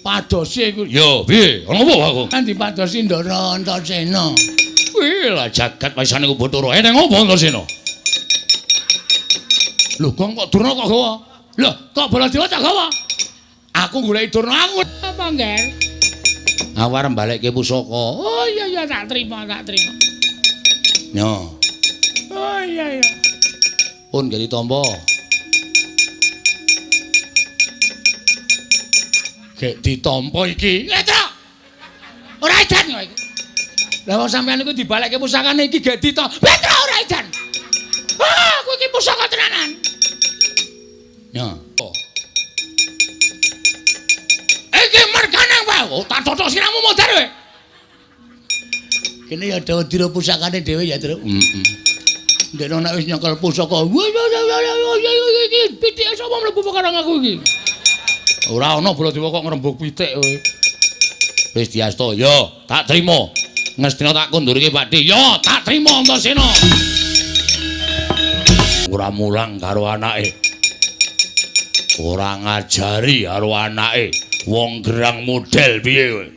Dipadosi iku. Yo, piye? Ana apa aku? Kan dipadosi Ndara Antasena. Wih, lah jagat paisane ku Bathara. Eneng apa Antasena? Lho, Gong kok Durna kok gawa? Lho, kok Baladewa tak gawa? Aku goleki Durna aku. Apa, Ngger? Aku arep balekke pusaka. Oh iya iya tak terima, tak terima. Yo. Oh iya iya. Pun gek ditampa. Gek ditampa iki. Tro. Ora edan kok iki. Lah wong sampean iku dibalekke pusakane iki gek ditampa. Petro ora edan. Ah, aku iki pusaka tenanan. Yo. Oh. Iki mergane wae. Oh, tak totok siramu modar kowe. Kene ya dawa dira pusakane dhewe ya, Tru. Heeh. Ndekno nek wis nyekel pusaka. Iki pitike sapa mlebu perkara aku iki? Ora ana Baladewa kok ngrembug pitik kowe. Wis diasta, yo, tak trima. Ngestina tak kundurke Pakdhe. Yo, tak trima Antasena. Ora mulang karo anake. Ora ngajari karo anake. Wong gerang model piye kowe?